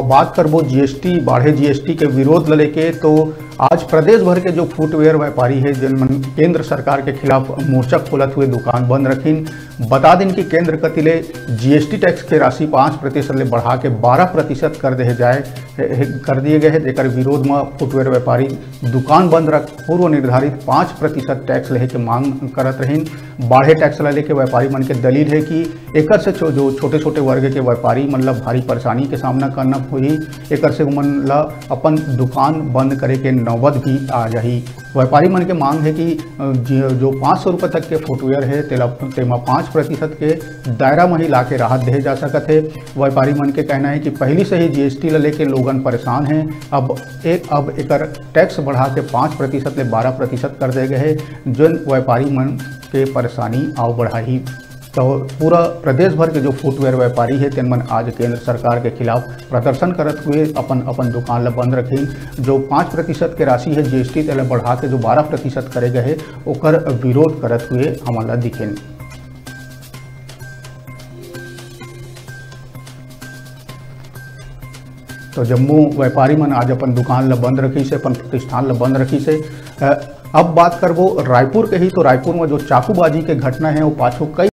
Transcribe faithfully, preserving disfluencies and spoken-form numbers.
बात करबो जीएसटी, बाढ़े जीएसटी के विरोध ल लेके, तो आज प्रदेश भर के जो फुटवेयर व्यापारी हे, जेन मन केंद्र सरकार के खिलाफ मोर्चा खोलत हुए दुकान बंद रखिन। बता दिन कि केंद्र कति ले जीएसटी टैक्स के राशि पाँच प्रतिशत ले बढ़ा के बारह प्रतिशत कर देहे जाए, हे, हे, कर दिए गए हे, जेकर विरोध म फुटवेयर व्यापारी दुकान बंद रख पूर्व निर्धारित पाँच प्रतिशत टैक्स लेहे के मांग करत रहिन। बाढ़े टैक्स ला लेके व्यापारी मन के दलील हे कि एकर से छो-, जो छोटे-छोटे वर्ग के व्यापारी मन ला भारी परेशानी के सामना करना होही। एकर से उमन ला अपन दुकान बंद करे के नौबत भी आ जाही। व्यापारी मन के मांग हे कि, अ, जि-, जो पाँच सौ रुपये तक के फुटवेयर हे, तेला, तेमा पाँच प्रतिशत के दायरा म ही लाके राहत देहे जा सकत हे। व्यापारी मन के कहना हे कि पहली से ही जीएसटी ला लेके लोगन परेशान हे, अब ए-, अब एकर टैक्स बढ़ा के पाँच प्रतिशत ले बारह प्रतिशत कर दे गए हे, जोन व्यापारी मन के परेशानी आव बढ़ाही। तो पूरा प्रदेश भर के जो फुटवेयर व्यापारी हे, तेन मन आज केंद्र सरकार के खिलाफ प्रदर्शन करत हुए अपन, अपन दुकान ला बंद रखिन। जो पाँच प्रतिशत के राशि हे जीएसटी, तेला बढ़ा के जो बारह प्रतिशत करे गए हे, ओकर विरोध करत हुए हमन ला दिखिन। तो जम्मो व्यापारी मन आज अपन दुकान ला बंद रखिस हे, अपन प्रतिष्ठान ला बंद रखिस हे। अ, अब बात करबो रायपुर के ही, तो रायपुर में जो चाकूबाजी के घटना हे, वो पाछू कई